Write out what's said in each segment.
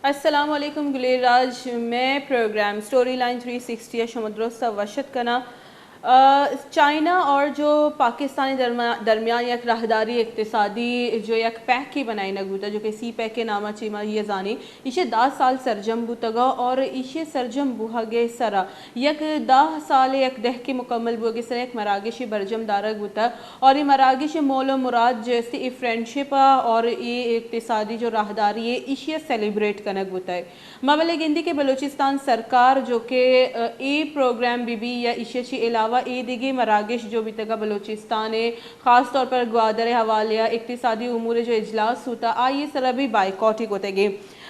السلام علیکم گلیر راج، میں program story line three sixty ءَ شما درست ءَ وش اتک کناں۔ آ، چائنا اور جو پاکستانی درما-، درمیان یک راہداری اقتصادی جو یک پیکے بنائینگ بوتا، جو کہ سی پیک ءِ نام ءَ چی ما یہ زانی، ایشی دہ سال سرجم بوتگا اور ایشی سرجم بوہگ ءِ سرا یک دہ سال یک دہکے مکمل بوگ ءِ سرا یک مراگشے برجم دارگ بوتا اور یہ مراگش مول و مراد جو استی ای فرینڈشپ اور یہ اقتصادی جو راہداری ہے ایشی سیلیبریٹ کنگ بوتا ہے۔ ما بلے گندی کہ بلوچستان سرکار جو کہ، ا، اے پروگرام بی بی یا ایشی چی علاوہ اے دیگے مراگش جو بیتگا بلوچستان ءِ، خاص طور پر گوادر ءِ حوالے ءَ اقتصادی امور ءِ جو اجلاس ہوتا، آئی ءِ سرا بھی بائیکاٹ ہی کتگے۔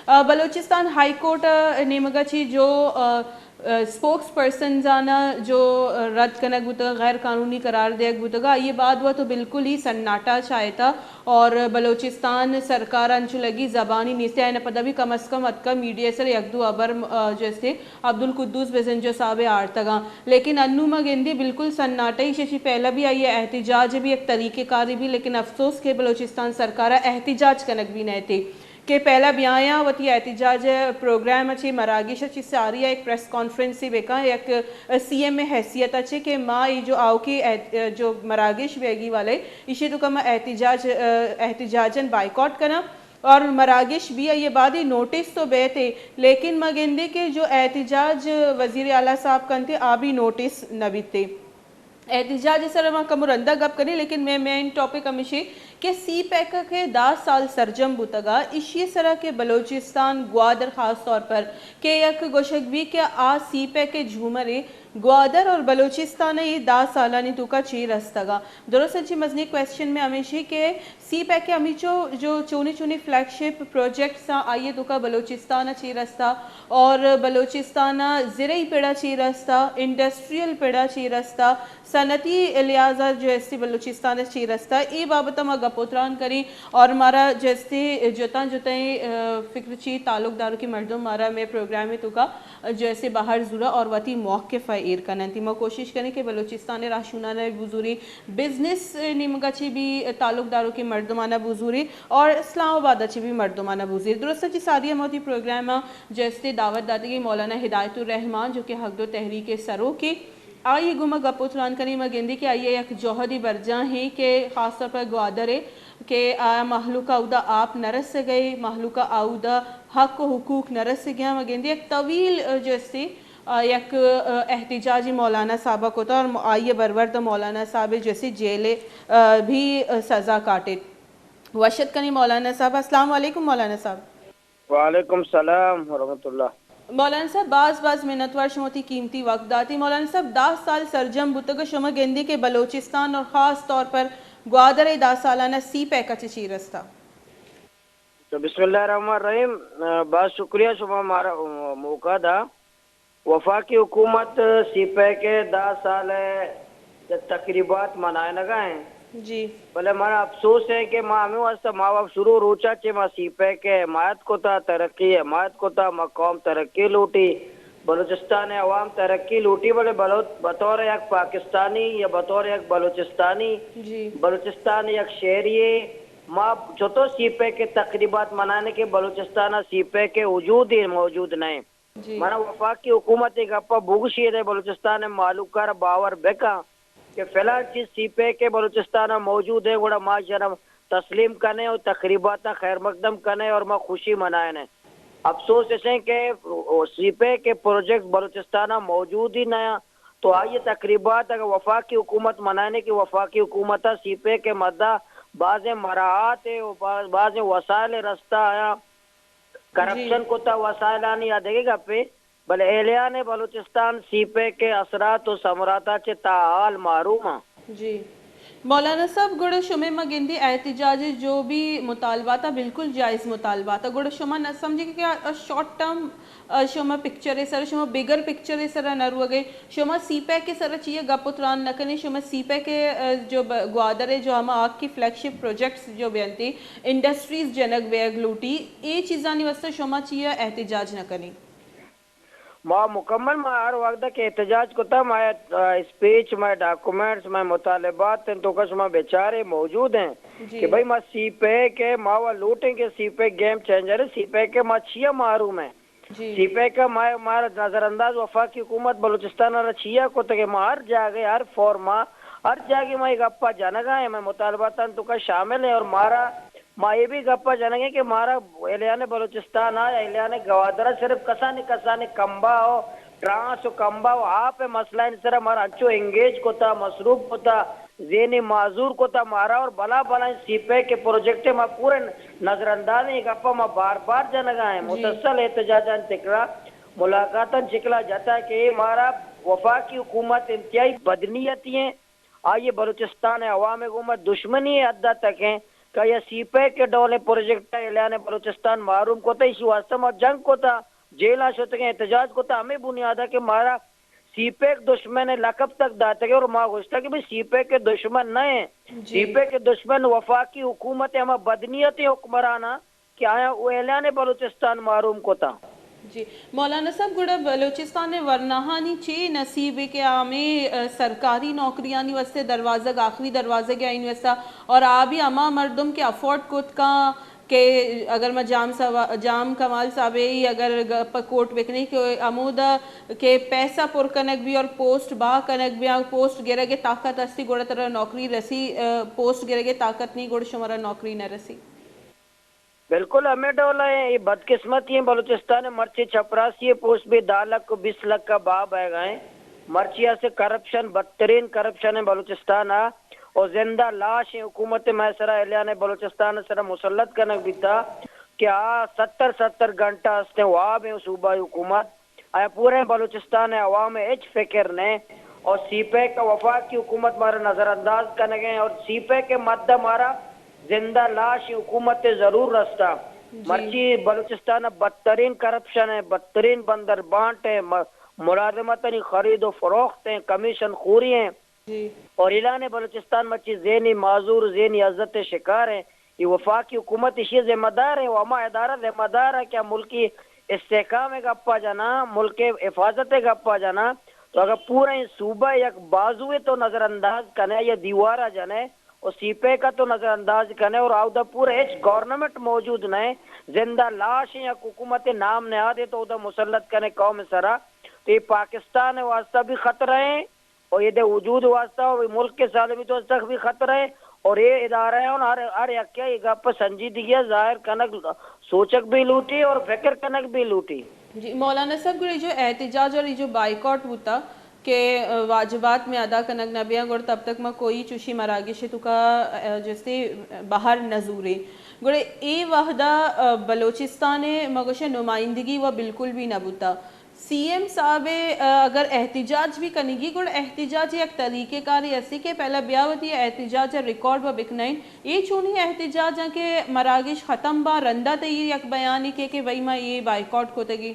ا، بلوچستان ہائی کورٹ ءِ نیمگا چی جو، ا، ا، اسپوکس پرسنز آناں جو، ا، رد کنگ بوتگا، غیر قانونی قرار دیگ بوتگا، آئی ءِ بعد وا تو بالکل ہی سناٹا چاہتا۔ اور بلوچستان سرکار انچو لگی زبانی نیست، آیانا پدا بھی کم از کم اتکا میڈیا سر یک دو ہبر، م-، آ، جو استے عبدالقدوس بزنجو صاحب آرتگاں، لیکن انو ما گندی بالکل سناٹہ، ایشی چی پہلا بھی آئی احتجاج بھی ایک طریقہ کاری بھی، لیکن افسوس کہ بلوچستان سرکار احتجاج کنگ بھی نہ تھی کہ پہلا بیایاں وتی احتجاج پروگرام چی مراگش چی ساری ایک پریس کانفرنس بکاں، یک سی ایم حیثیت چی کہ ما ای جو آؤ کی احت-، جو مراگش بیگی والے ایشی تو کم احتجاج، ا، احتجاجاً بائیکاٹ کناں اور مراگش بھی آئی بعد ہی نوٹس تو بیتے، لیکن ما گندے کہ جو احتجاج وزیر اعلیٰ صاحب کنتے آ بھی نوٹس نہ بیتے۔ احتجاج سر ما کم رندہ گپ کریں، لیکن میں مین ٹاپک ہمیشی کہ سی پیک کے دہ سال سرجم بوتگا، ایشی سرا کہ بلوچستان گوادر خاص طور پر کہ یک گوشگ بھی کہ آ سی پیک کے جھومرے گوادر اور بلوچستان ءَ یہ دہ سالانی توکا چی رستگا؟ درست انچی مزنی کویسچن میں ہمیشی کہ سی پیک ءِ ہمیچو جو چونی چونی فلیگ شپ پروجیکٹس آں، آئی ءِ توکا بلوچستان ءَ چی رستا اور بلوچستان ءَ زرعی پڑا چی رستا، انڈسٹریل پڑا چی رستا، صنعتی لحاظ ءَ جو استی بلوچستان ءَ چی رستا، اے بابت ءَ ما گپ و تران کریں اور مارا جو استی جتاں جتائیں، ا، فکر چی تعلق دارو کہ مردم مارا میں پروگرام ءِ توکا جو اسے بہر زورا اور وتی موقف ءَ ایر کننتی۔ ما کوشش کریں کہ بلوچستان ءِ راہشونان ءَ بزوری، بزنس نیمگا چی بھی تعلق دارو کہ مردمانا بزوری اور اسلام آباد ءَ چی بھی مردمانا بزوری۔ درست چی ساری ہم وتی پروگرام ءَ جستے دعوت داتگی مولانا ہدایت الرحمان جو کہ حق دو تحریک سروکے، آئی گوما گپ و تران کنی۔ ما گندی کہ آئی یک جہدی برجاہ ہیں کہ خاص طور پر گوادر ءَ کہ آ مہلوک ءَ اودا آپ نہ رسگ ءَ، مہلوک ءَ اودا حق و حقوق نہ رسگ ءَ۔ ما گندی یک طویل، ا، جو استی، ا، یک، ا، احتجاجی مولانا صاحب ءَ کتا اور م-، آئی ءَ برورد مولانا صاحب ءَ جو استی جیل ءَ، ا، بھی، ا، سزا کاٹت۔ وش اتک کنی مولانا صاحب۔ السلام علیکم مولانا صاحب۔ وعلیکم السلام ورحمۃ اللہ۔ مولانا صاحب، باز باز منتوار شما وتی قیمتی وقت داتی۔ مولانا صاحب، دہ سال سرجم بوتگ، شما گندی کہ بلوچستان اور خاص طور پر گوادر ءَ دہ سالانہ سی پیک ءَ چہ چی رستا؟ تو بسم اللہ الرحمن الرحیم۔ ا، باز شکریہ شما مارا، ا، موقع دا۔ وفاقی حکومت سی پیک ءِ دہ سال ءِ تقریبات منائینگا ہیں۔ جی۔ بلے مارا افسوس ہے کہ ما ہمیں واسطہ ما وقت شروع روچا چے ما سی پیک ءِ حمایت کتا، ترقی حمایت کتا، ما قوم ترقی لوٹی، بلوچستان عوام ترقی لوٹی، بلے بلوچ بطور یک پاکستانی یا بطور یک بلوچستانی، جی۔ بلوچستان یک شہری، ما چطور سی پیک ءِ تقریبات منانے کہ بلوچستان سی پیک ءِ وجود ہی موجود نہیں۔ جی۔ منا وفاقی حکومت ءِ گپا بگوشی دے، بلوچستان مالوک کر باور بکا کہ فلان چیز سی پیک ءِ بلوچستان موجود ہے، گڑا ما شرم تسلیم کنے اور تقریبات خیر مقدم کنے اور ما خوشی منائنے۔ افسوس اس ہیں کہ سی پیک ءِ پروجیکٹ بلوچستان موجود ہی نیا، تو آئی تقریبات اگر وفاقی حکومت منانے کہ وفاقی حکومت سی پیک ءِ مدہ بازیں مراعات ءُ باز-، بازیں وسائل رستہ آیا، جی۔ کرپشن کتا وسائلانی یا دگہ گپے، بلے اہلیان بلوچستان سی پیک ءِ اثرات ءُ ثمراتا چہ تا حال محروم آں۔ جی۔ مولانا صاحب، گڑا شمے ما گندی احتجاج جو بھی مطالبات آ، بالکل جائز مطالبات آ، گڑا شما نہ سمجھے کہ آ شارٹ ٹرم، آ، شما پکچر سر، شما بگر پکچر سر نہ روگے، شما سی پیک سر چیئے گپ و تران نہ کنے، شما سی پیک، آ، جو ب-، گوادر جو ہما آگ کی فلیگ شپ پروجیکٹس جو بیانتی، انڈسٹریز جنگ بیگ لوٹی، اے چیزانی واسطہ شما چیئے احتجاج نہ کنے؟ ما مکمل، ما ہر وقت کہ احتجاج کتا، ما اسپیچ، ما ڈاکومنٹس، ما مطالبات انت تو کہ شما بیچارے موجود ہیں جی۔ کہ بھئی ما سی پیک ہے، ما وہ لوٹیں کہ سی پیک گیم چینجر ہے، سی پیک ہے، ما چیا محروم ہیں؟ جی۔ سی پیک ہے، ما، مارا نظر انداز وفاقی حکومت بلوچستان را چیا کتا کہ ما ہر جاگہ، ہر فورما، ہر جاگہ ما یہ گپا جنگا ہیں، ما مطالبات انت تو کہ شامل ہیں اور مارا ما اے بھی گپا جنگیں کہ مارا الیان بلوچستان ء یا الیان گوادر ء صرف کسانیں کسانیں کمبا و ٹرانس و کمبا و آپ ء مسئلہ ء سرا مارا انچو انگیج کتا، مصروف کتا، ذہنی معذور کتا مارا، اور بلا بلا سی پیک کے پروجیکٹ ء ما پورے نظر انداز ہیں، یہ گپا ما بار بار جنگا ہیں، جی۔ مسلسل احتجاجان تکرار ملاقاتاں چکلا جتا کہ اے مارا وفاقی حکومت انتہائی بدنیتی ہیں، آئی ء بلوچستان ء عوام ء گوما دشمنی ء حد ء تک انت کہ آئی ء سی پیک ء ڈولیں پروجیکٹ ء اعلان بلوچستان محروم کت، ایشی واسطہ ما جنگ کت، جیل ء شتگ، احتجاج کت، ہمے بنیاد ء کہ مارا سی پیک دشمن ء لقب تک داتگ اور ما گوشتگ کہ بھئی سی پیک ء دشمن نہ انت، جی۔ سی پیک ء دشمن وفاقی حکومت ء ہما بدنیت حکمران کہ آیاں او اعلان بلوچستان محروم کتاں۔ جی، مولانا صاحب، گڑا بلوچستان ء ورناہانی چے نصیب ء کہ آ ہمے، ء، سرکاری نوکریانی واسطے دروازگ، آخری دروازگ ء آئین واسطہ، اور آ بھی ہما مردم کہ افورڈ کت کاں کہ اگر ما جام سوا-، جام کمال صاحب ء اگر گ-، پہ کوٹ بکنی کہ ہمودا کہ پیسہ پر کنگ بھی اور پوسٹ با کنگ بھی، آ پوسٹ گرگ ء طاقت استی گڑا ترا نوکری رسی، ء، پوسٹ گرگ ء طاقت نہیں گڑا شمارا نوکری نہ رسی۔ بالکل ہمے ڈول ء اے بدقسمتی ہیں بلوچستان ء مرچی چپراسی ء پوسٹ بھی دہ لکھ و بیست لکھ ء بہا بئیگا ہیں۔ مرچی اسے کرپشن، بدترین کرپشن ہیں بلوچستان ء، اور زندہ لاش ہیں حکومت مئے سرا الیان بلوچستان ء سرا مسلط کنگ بیتا کہ آ ستر ستر گھنٹہ استیں واب ہیں صوبائی حکومت۔ آیا پورے بلوچستان ء عوام ء ہچ فکر نہ اور سی پیک ء وفاقی حکومت مارا نظر انداز کنگ ء اور سی پیک ء مد ء مارا زندہ لاش حکومت ء ضرور رستا۔ جی۔ مرچی بلوچستان ء بدترین کرپشن ء، بدترین بندر بانٹ ء، م-، ملازمتانی خرید و فروخت ء، کمیشن خوری ء۔ جی۔ اور اعلان بلوچستان مرچی ذہنی معذور، ذہنی اذیت ء شکار ء۔ اے وفاقی حکومت ایشی ذمہ دار ہیں، و ہما ادارہ ذمہ دار ہیں کہ ملکی استحکام ء گپا جناں، ملک ء حفاظت ء گپا جناں، تو اگر پورا اے صوبہ یک بازوے تو نظر انداز کنے یا دیوارا جنے، و سی پیک ء تو نظر انداز کنے، اور اودا پورا ہچ گورنمنٹ موجود نہ، زندہ لاش ہیں، یک حکومت نام نہاد ہے تو اودا مسلط کنے قوم سرا، تو یہ پاکستان واسطہ بھی خطرہ ہیں، و ایدے وجود واسطہ و ملک کے سالمیت واسطہ بھی خطرہ ہے، اور یہ ادارہ ہیں، ہر، ہر یکے یہ گپ سنجیدگی ظاہر کنگ، سوچگ بھی لوٹی اور فکر کنگ بھی لوٹی۔ جی، مولانا صاحب، گڑے جو احتجاج اور یہ جو بائیکاٹ ہوتا کہ، ء، واجبات میں ادا کنگ نہ بیاں، گڑ تب تک ما کوئی چوشی مراگش توکا، ء، جستے بہر نہ زوریں۔ گڑے اے وہدا، ء، بلوچستان ء مگوش نمائندگی و بالکل بھی نہ بوتا۔ سی ایم صاحب ء، ء، اگر احتجاج بھی کنگی، گڑا احتجاج یک طریقہ کارے استی کہ پہلا بیا وتی احتجاج ء ریکارڈ و بکنائین۔ اے چونی احتجاج آں کہ مراگش ختم با، رندا تئی یک بیانی کہ، کہ بھئی ما اے بائیکاٹ کتگی۔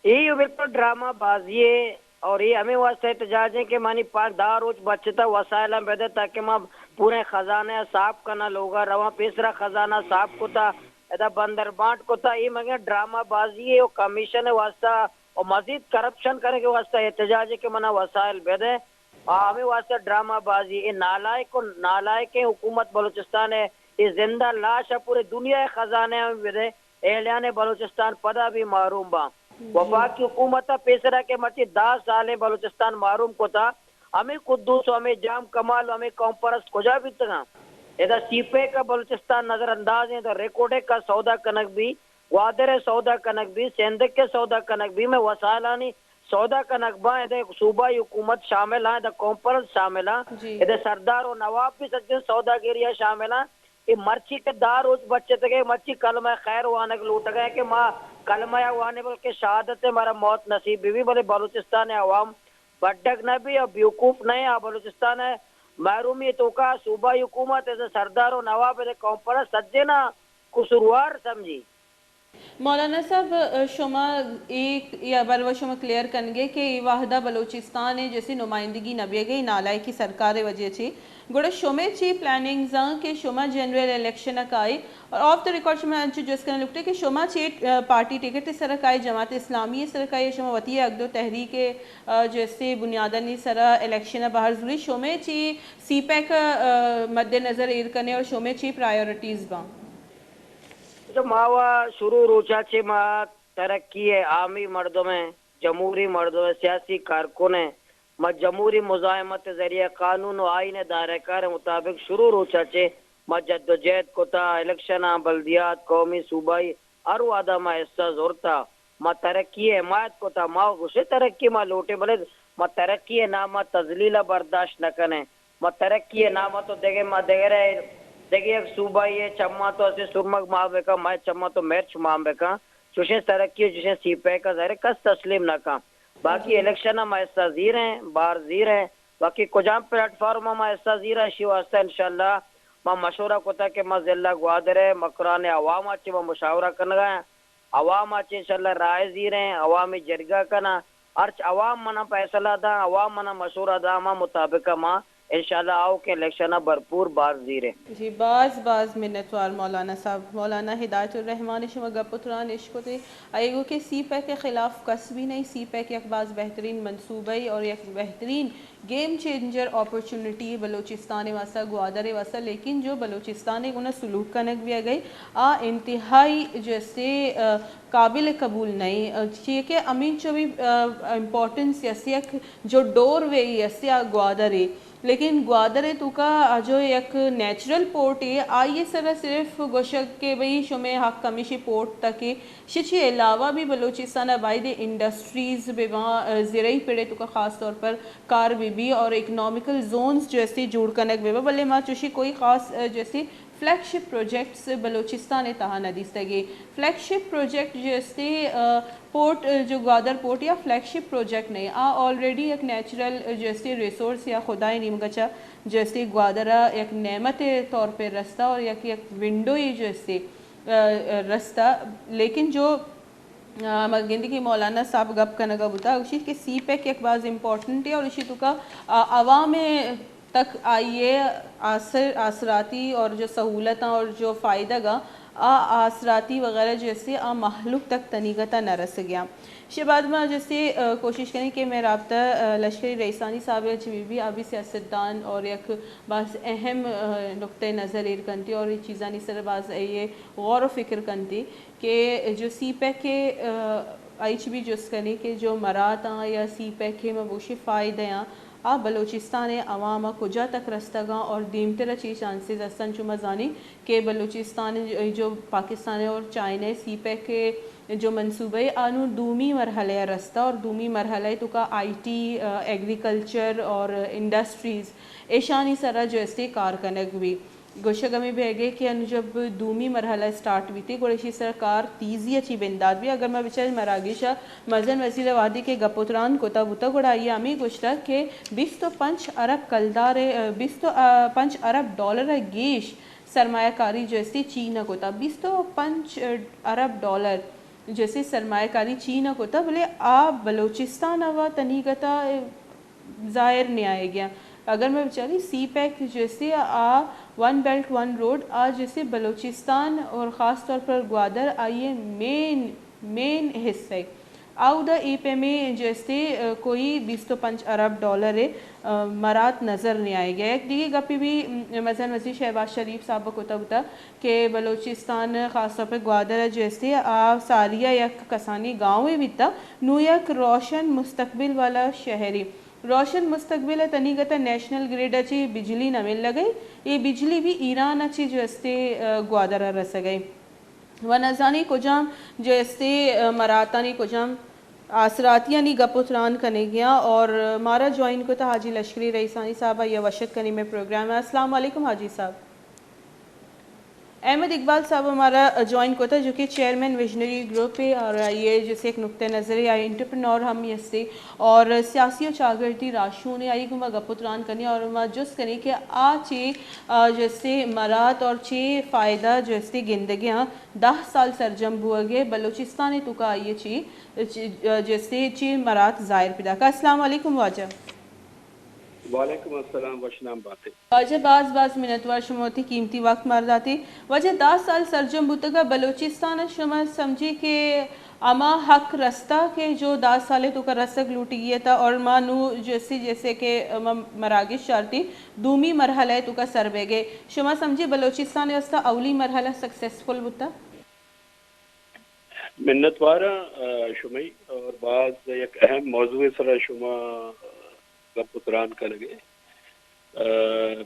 اے بالکل ڈرامہ بازی ہے اور اے ہمیں واسطہ احتجاج ہے کہ مانی پانچ دہ روچ بچتا وسائل ہم بدے تاکہ ما پورے خزانہ صاف کنا، لوگا رواں پیسرا خزانہ صاف کتا۔ ادا بندر بانٹ کتا، اے مگن ڈرامہ بازی ہے و کمیشن واسطہ و مزید کرپشن کرنے کے واسطہ احتجاج ہے کہ منا وسائل بدے۔ آ، ہمیں واسطہ ڈرامہ بازی، اے نالائق و نالائق حکومت بلوچستان ہے، اے زندہ لاش ہے، پورے دنیا خزانے ہم بدے، اہلیان بلوچستان پدا بھی محروم باں۔ جی۔ وفاقی حکومت پیسرا کہ مرچی دہ سالیں بلوچستان محروم کتا، ہمیں قدوس و ہمیں جام کمال و ہمیں قوم پرست کجا بیتگاں؟ ادا سی پیک ء بلوچستان نظر انداز ہیں، ادا ریکوڈک ء سودا کنگ بی، گوادر ء سودا کنگ بی، سندک ء سودا کنگ بی، میں وسائلانی سودا کنگ باں، ادا صوبائی حکومت شامل ہیں، ادا قوم پرست شامل ہیں، جی۔ ادا سردار و نواب بھی سجن سوداگری ء شامل ہیں۔ اے مرچی کہ دہ روچ بچتگے، مرچی کلمہ خیر وانگ لوٹگے کہ ما کلمہ ء وانے بلکہ شہادت ء مارا موت نصیب بی، بلے بلوچستان ء عوام بڈگ نہ بی اور بیوقوف نہ، آ بلوچستان ء محرومی توکا صوبائی حکومت ء سردار و نواب ء قوم پرست سجنا قصوروار سمجھی۔ مولانا صاحب، شما اے، اے ہبر و شما کلیئر کنگے کہ اے وہدا بلوچستان ء جیسے نمائندگی نہ بیگے، نالائقی سرکار ء وجہ چی، گڑا شمے چی پلاننگز آں کہ شما جنرل الیکشن ء کائے؟ اور آف دا ریکارڈ شما انچو جست کنگ لوٹے کہ شما چی، آ، پارٹی ٹکٹ ء سر ء کائے، جماعت اسلامی ء سر ء کائے، شما وتی اگدو تحریک ء، آ، جیسے بنیادانی سر ء الیکشن ء بہر زوری، شمے چی سی پیک ء، آ، مد نظر ایر کنے اور شمے چی پرائیورٹیز باں؟ اچھا، ما وا شروع روچا چہ ما ترقی ء حامی مردم ء، جمہوری مردم ء، سیاسی کارکن ء، ما جمہوری مزاحمت ء ذریعہ قانون و آئین ء دائرہ کار ء مطابق شروع روچا چہ ما جدوجہد کتا، الیکشناں، بلدیات، قومی، صوبائی، ہر وہدا ما حصہ زرتا، ما ترقی ء حمایت کتا، ما گوشے ترقی ما لوٹیں، بلے ما ترقی ء نام ء تذلیل ء برداشت نہ کنیں۔ ما ترقی ء نام ء تو دگہ، ما دگہ ء، دگہ یک صوبہ ء چماں تو اسے سرمگ مان بکن، مئے چماں تو مرچ مان بکن، چوشیں ترقی ء چوشیں سی پیک ء ظاہر کس تسلیم نہ کن۔ باقی الیکشن ء ما حصہ زیریں، بار زیریں، باقی کجام پلیٹ فارم ء ما حصہ زیریں، اشی واسطہ انشاءاللہ ما مشورہ کتا کہ ما ضلع گوادر ء مکران ء عوام ء چہ ما مشاورہ کنگا ہیں۔ عوام ء چہ انشاءاللہ رائے زیریں، عوامی جرگہ کناں، ہرچ عوام منا فیصلہ داں، عوام منا مشورہ داں، ہما مطابق ما انشاءاللہ آؤکیں الیکشن ء بھرپور بار زیریں۔ جی، باز باز منتوار مولانا صاحب۔ مولانا ہدایت الرحمان، شما گپ و تران اشکتے، آئی گو کہ سی پیک کے خلاف کس بھی نہیں، سی پیک یک باز بہترین منصوبہ ای اور یک بہترین گیم چینجر اپرچونٹی بلوچستان ء واستہ، گوادر ء واستہ، لیکن جو بلوچستان ء گنا سلوک کنگ بیگ ء آ انتہائی جیسے، آ، قابل قبول نہیں، آ، چیئے کہ امین چو بھی، آ، امپورٹنس یسی یک جو ڈور وے یسی آ گوادر ء، لیکن گوادر ء توکا آ جو یک نیچرل پورٹ ء، آئی ء سرا صرف گوشگ کہ بھئی شمے حق ہمیشی پورٹ تک ء، شچی علاوہ بھی بلوچستان ء باید انڈسٹریز بہ باں، آ، زرعی پڑے توکا خاص طور پر کار بہ بی اور اکنامیکل زونز جو استی جوڑ کنگ بہ با، بلے ما چوشی کوئی خاص، آ، جو استی فلیگ شپ پروجیکٹس بلوچستان ء تہا نہ دیستگی۔ فلیگ شپ پروجیکٹ جو استی، آ، پورٹ، آ، جو گوادر پورٹ یا فلیگ شپ پروجیکٹ نہیں، آ آلریڈی یک نیچرل، آ، جو استی ریسورس یا خدائے نیمگا چا جو استی گوادر ء یک نعمت طور پر رستا اور یک، یک ونڈو ہی جو استی، آ، آ، رستا، لیکن جو آ، ما گندی کہ مولانا صاحب گپ کنگا بوتا، گوشی کہ سی پیک یک باز امپورٹنٹ ہے اور اشی توکا، آ، عوام تک آئی ء آسر، آسراتی اور جو سہولتاں اور جو فائدہ گا، آ آسراتی وغیرہ جیسے آ مخلوق تک تنیگتا نہ رسگیا۔ شے بعد ما جیسے، آ، کوشش کریں کہ میں رابطہ، آ، لشکری رئیسانی صاحب چی بی بی، آ بھی سیاستدان اور یک باز اہم، آ، نقطہ نظر ایر کنتی اور یہ چیزانی سر باز یہ غور و فکر کنتی۔ کہ جو سی پیک ء، آ، آئی چی بھی جست کنی کہ جو مرات آں یا سی پیک ء مبوشی فائدہ آں، آ بلوچستان ء عوام ء کجا تک رستگاں اور دیمتر ء چی چانسز ہستن؟ چو ما زانی کہ بلوچستان ء جو پاکستان ء اور چائنا ء سی پیک ء جو منصوبہ ء آ نوں دومی مرحلہ ء رستہ اور دومی مرحلہ ء توکا آئی ٹی، آ، ایگریکلچر اور انڈسٹریز ایشانی سرا جو استے کار کنگ بی۔ گوشگ ہمے بیگ ء کہ انو جب دومی مرحلہ اسٹارٹ بیتے، گڑا ایشی سرا کار تیزی ء چی بندات بی۔ اگر ما بچاریں مراگش ء مزن وزیر ء وہدے کہ گپ و تران کتا بوتا، گڑا آئی ء ہمے گوشتگ کہ بیست و پنچ ارب کلدار ء، بیست و پنچ ارب ڈالر ء گیش سرمایہ کاری جو استی چین ء کتا، بیست و پنچ ارب ڈالر جو استی سرمایہ کاری چین ء کتا، بلے آ بلوچستان ء و تنیگتا ظاہر نیائیگیا۔ اگر میں بچاری سی پیک جیسے آ ون بیلٹ ون روڈ آ جیسے بلوچستان اور خاص طور پر گوادر آئیے مین، مین حصہ ہے۔ آودا اے پیمے جیسے، آ، کوئی بیست و پنچ ارب ڈالر ہے، آ، مرات نظر نیائیگیا۔ یک دیگہ گپی بھی، م، مزن وزیر شہباز شریف صاحب کتا بوتا کہ بلوچستان خاص طور پر گوادر جیسے آ ساریا یک کسانی گاؤں بیتا، نو یک روشن مستقبل والا شہری۔ روشن مستقبل ء تنیگت ء نیشنل گرڈ ء چہ بجلی نہ ملگ ء، اے بجلی بھی ایران ء چہ جو استے، آ، گوادر ء رسگ ء۔ و نزانی کجام جو استے، آ، مراتانی کجام آسراتیانی گپ و تران کنگیاں اور مارا جوائن کتا حاجی لشکری رئیسانی صاحب ء، یا وشت کنی میں پروگرام ء۔ السلام علیکم حاجی صاحب۔ احمد اقبال صاحب ہمارا جوائن کتا، جو کہ چیئرمین ویژنری گروپ ہے اور یہ جیسے ایک نقطہ نظر ہے، آئی انٹرپرینور ہم ہستے اور سیاسی اور چاگردی راہشون ہے۔ آئی گما گپ و تران کنے اور ما جست کنے کہ آ چے، آ، جیسے مرات اور چے فائدہ جیسے گندگیاں دہ سال سرجم بوگے بلوچستان توکا آئیے چے، چے، جیسے چے مرات ظاہر پیدا کا۔ السلام علیکم واجہ۔ وعلیکم السلام، وش نام باتے۔ واجہ باز باز منتوار شما وتی قیمتی وقت مار داتے۔ واجہ دہ سال سرجم بوتگا بلوچستان شما سمجھی کہ ہما حق رستا کہ جو دہ سال توکا رسگ لوٹی گیا تھا اور ما نو جیسے جیسے کہ ما مراگش چارتی دومی مرحلہ توکا سر بہ گئے۔ شما سمجھی بلوچستان واسطہ اولی مرحلہ سکسیسفل بوتا؟ منتواراں، آ، شمئی اور باز یک اہم موضوع سرا شما، آ، گپ و تران کنگے۔ آ،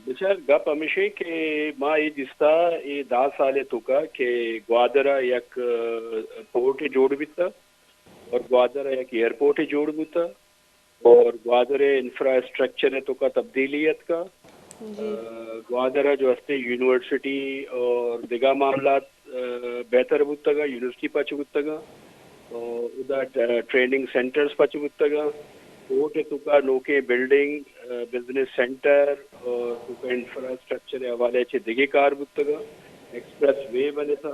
بچار گپ ہمیشیں کہ ما اے دیستا اے دہ سال توکا کہ گوادر ء یک، آ، پورٹ جوڑ بیتا اور گوادر ء یک ایئرپورٹ جوڑ بوتا۔ اور گوادر ء انفراسٹرکچر ء توکا تبدیلی اتکا۔ جی۔ آ، گوادر ء جو ہستے یونیورسٹی اور دگہ معاملات، آ، بہتر بوتگا، یونیورسٹی پچ بوتگا، اور ادا ٹ-، ٹریننگ سینٹرز پچ بوتگا، پورٹ ء توکا نوکیں بلڈنگ، آ، بزنس سینٹر اور توکا انفراسٹرکچر ء حوالے چہ دگہ کار بوتگا، ایکسپریس وے بنتا۔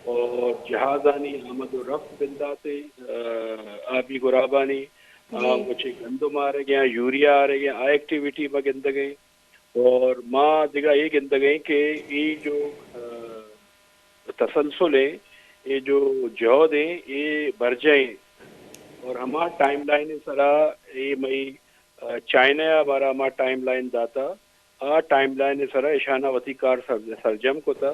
اور جہازانی آمد و رفت بنداتے، آ، آبی گرابانی، آ، جی۔ مچے گندم آرگیں، یوریا آرگیں، آ ایکٹیویٹی ما گندگیں۔ اور ما دگہ اے گندگیں کہ اے جو، آ، تسلسل ہیں، اے جو جہد ہیں، اے برجہ ہیں۔ اور ہما ٹائم لائن سرا اے مئی، آ، چائنا ء مارا ہما ٹائم لائن داتا۔ آ ٹائم لائن ء سرا ایشاناں وتی کار سر-، سرجم کتا۔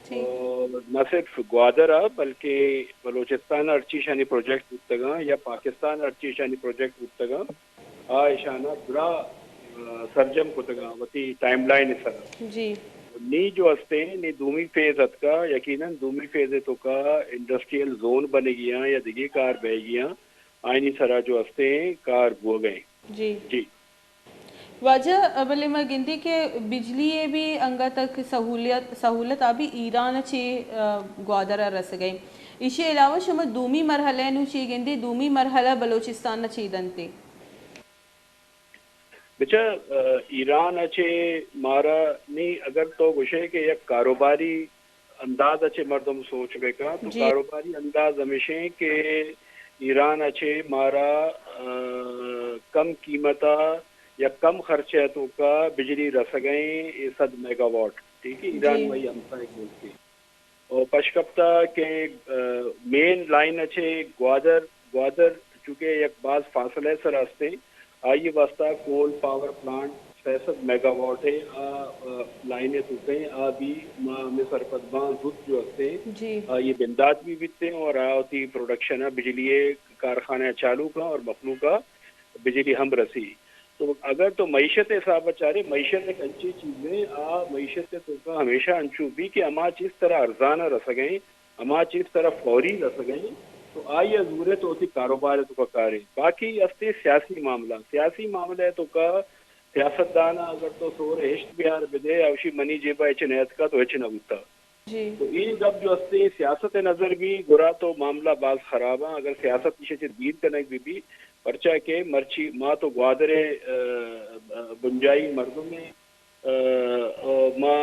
ٹھیک۔ اور نہ صرف گوادر ء بلکہ بلوچستان ء ہرچی ایشانی پروجیکٹ بوتگاں یا پاکستان ء ہرچی ایشانی پروجیکٹ بوتگاں، آ ایشاناں درا، آ، سرجم کتگاں وتی ٹائم لائن ء سرا۔ جی۔ نی جو ہستیں، نی دومی فیز اتکا، یقیناً دومی فیز ء توکا انڈسٹریل زون بنگیاں یا دگہ کار بہگیاں، آئینی سرا جو ہستیں کار بوگئیں۔ جی۔ جی۔ واجہ، بلے ما گندی کہ بجلی ء بھی انگا تک سہولیت، سہولت آ بھی ایران ء چے، آ، گوادر ء رسگ ء۔ ایشی علاوہ شما دومی مرحلہ ء نو چے گندے، دومی مرحلہ بلوچستان ء چے دنتے؟ بچا، آ، ایران ء چے مارا نی اگر تو گوشے کہ یک کاروباری انداز ء چہ مردم سوچ بہ کن تو جی۔ کاروباری انداز ہمیشیں کہ ایران ء چہ مارا، آ، کم قیمت ء یا کم خرچہ ء توکا بجلی رسگئیں اے صد میگا واٹ، ٹھیک ہے، ایران جی۔ مئی ہمسائے ملک ہے۔ اور پشکپتا کہ، آ، مین لائن ء چہ گوادر، گوادر چونکہ یک باز فاصلہ ء سر ہستیں، آئی ء واستہ کول پاور پلانٹ سئے سد میگا واٹ ء آ، آ، لائن ء توکیں، آ بھی ما ہمے سرپد باں زوت جو ہستیں، جی۔ آئی ء بندات بھی بیتیں اور آ وتی پروڈکشن ء بجلی ء کارخانہ ء چالو کن اور مخلوق ء بجلی ہم رسی۔ تو اگر تو معیشت ء حساب ء چارے، معیشت ایک انچی چیزیں، آ معیشت ء توکا ہمیشہ انچو بھی کہ ہما چیز ترا ارزان ء رسگیں، ہما چیز ترا فوری رسگیں، تو آئی ء زورے تو وتی کاروبار ء توکا کارے۔ باقی ہستے سیاسی معاملہ، سیاسی معاملہ ء توکا سیاستدان ء اگر تو سور ء ہشت بیار بدے، اوشی منی جیب ء ہچ نیتکا تو ہچ نہ بوتا۔ جی۔ تو اے گپ جو ہستے سیاست ء نظر بھی گڑا تو معاملہ باز خراب آں۔ اگر سیاست ایشی چہ دیر کنگ بھی بھی، پرچا کہ مرچی ما تو گوادر ء، ا، ا، بنجاہی مردم ء، ء، ء ما،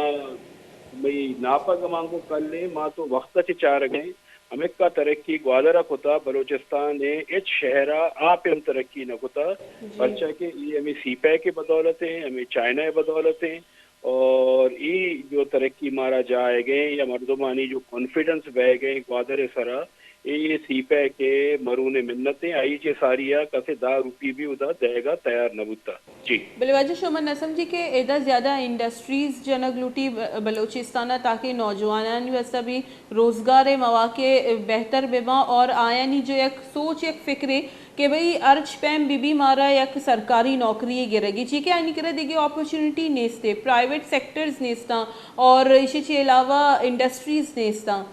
مئی ناپگ ہمانگو کلیں، ما تو وخت ء چہ چارگیں۔ ہمکا ترقی گوادر ء کتا، بلوچستان ء ہچ شہر ء آ پیم ترقی نہ کتا، جی۔ پرچا کہ اے ہمیں سی پیک ء بدولت ء، ہمیں چائنا ء بدولت ء، اور اے جو ترقی مارا جائگیں یا مردمانی جو کانفیڈنس بہگیں گوادر ء سرا، اے سی پیک ء مرون منت ء، آئی چہ ساری ء کسے دہ روپی بھی ادا دئیگ ء تیار نہ بوتا۔ جی۔ بلے واجہ شما نہ سمجھی کہ ادا زیادہ انڈسٹریز جنگ لوٹی ب-، بلوچستان ء تاکہ نوجوانانی واستہ بھی روزگار ء مواقع بہتر بہ باں اور آیانی جو یک سوچ یک فکرے کہ بھئی ہرچ پیم بی بی مارا یک سرکاری نوکری گرگی چی کہ آیانی کرا دیگه اپرچونیٹی نیستے، پرائیویٹ سیکٹرز نیستاں اور ایشی چی علاوہ انڈسٹریز نیستاں۔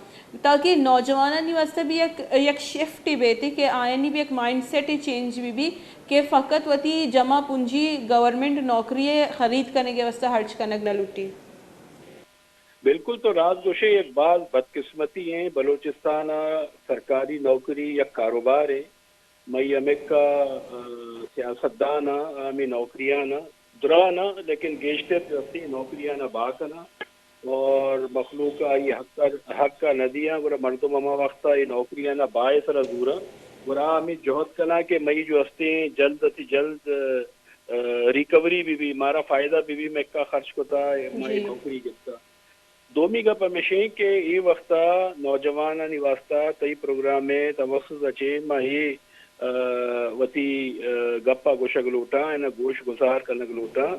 تاکہ نوجوانانی واستہ بھی یک، یک شفٹ بیت کہ آیانی بھی یک مائنڈ سیٹ چینج بھی بھی کہ فقط وتی جمع پونجی گورنمنٹ نوکری خرید کنگ ء واستہ خرچ کنگ نہ لوٹی۔ بالکل تو راست گوشے، یک باز بدقسمتی ایں، بلوچستان ءَ سرکاری نوکری یک کاروبارے۔ مئی ہمکا، آ، سیاستدان ءَ ہمے نوکریاں ءَ درا نہ، لیکن گیشتر جو ہستی نوکریاں ءَ بہا کناں اور مخلوق ءَ آئی حق ءَ، حق ءَ نہ دیاں، گڑا مردم ہما وقت ءَ اے نوکریاں ءَ بہا ءِ سرا زوراں، گڑا ہمے جہد کناں کہ مئی جو ہستیں جلد اتی جلد، آ، ریکوری بہ بی، مارا فائدہ بہ بی، مکا خرچ کتا، ما اے جی۔ نوکری گپتا۔ دومی گپ ہمیش ایں کہ اے وخت ءَ نوجوانانی واستہ تئی پروگرام ءِ توسط ءَ چہ ما اے، آ، وتی، آ، گپ ءَ گوشگ لوٹاں، آیاں گوش گزار کنگ لوٹاں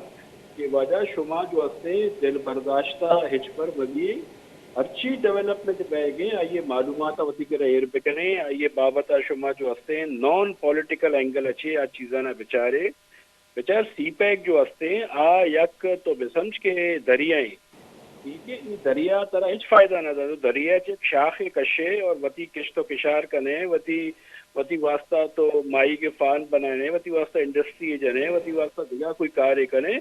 کہ واجہ شما جو ہستیں دل برداشتہ ہچبر مہ بیے، ہرچی ڈیولپمنٹ بئیگ ایں، آئی ءِ معلومات ءَ وتی کرا ایر بکنیں، آئی ءِ بابت ءَ شما جو ہستیں نان پولیٹیکل اینگل ءَ چہ آ چیزاں ءَ بچارے۔ بچار سی پیک جو ہستیں، آ یک تو بسمجھ کہ دریا ایں۔ ٹھیک ہے، اے دریا ترا ہچ فائدہ نہ دے۔ تو دریا چہ یک شاخے کشے اور وتی کشت و کشار کنے، وتی، وتی واسطہ تو ماہیگ فارم بنانے، وتی واسطہ انڈسٹری جنے، وتی واسطہ دگہ کوئی کارے کنے،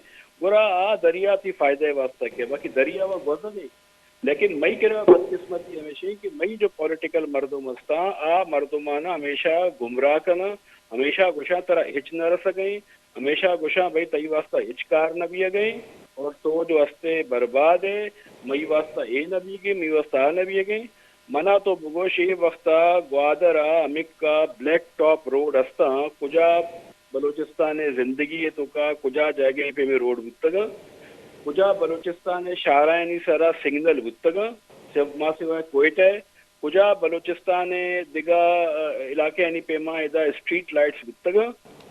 گڑا آ دریا تئی فائدہ واسطہ کہ، باقی دریا و گوزنے۔ لیکن مئی کرا بدقسمتی ہمیش ایں کہ مئی جو پولیٹیکل مردم ہستاں، آ مردماناں ہمیشہ گمراہ کناں، ہمیشہ گوشاں ترا ہچ نہ رسگ ایں، ہمیشہ گوشاں بھئی تئی واسطہ ہچ کار نہ بیگ ایں اور تو جو ہستے برباد ئے، مئی واسطہ اے نہ بیگ ایں، مئی واسطہ آ نہ بیگ ایں۔ منا تو بگوش، اے وخت ءَ گوادر ءَ ہمکا بلیک ٹاپ روڈ ہستاں، کجا بلوچستان ءِ زندگی ءِ توکا کجا جاگہ ءَ پیمیں روڈ بوتگاں؟ کجا بلوچستان ءِ شاہراہانی سرا سگنل بوتگاں؟ سو-، ما سوائے کوئٹہ ءَ کجا بلوچستان ءِ دگہ، آ، علاقہانی پیما ادا اسٹریٹ لائٹس بوتگاں؟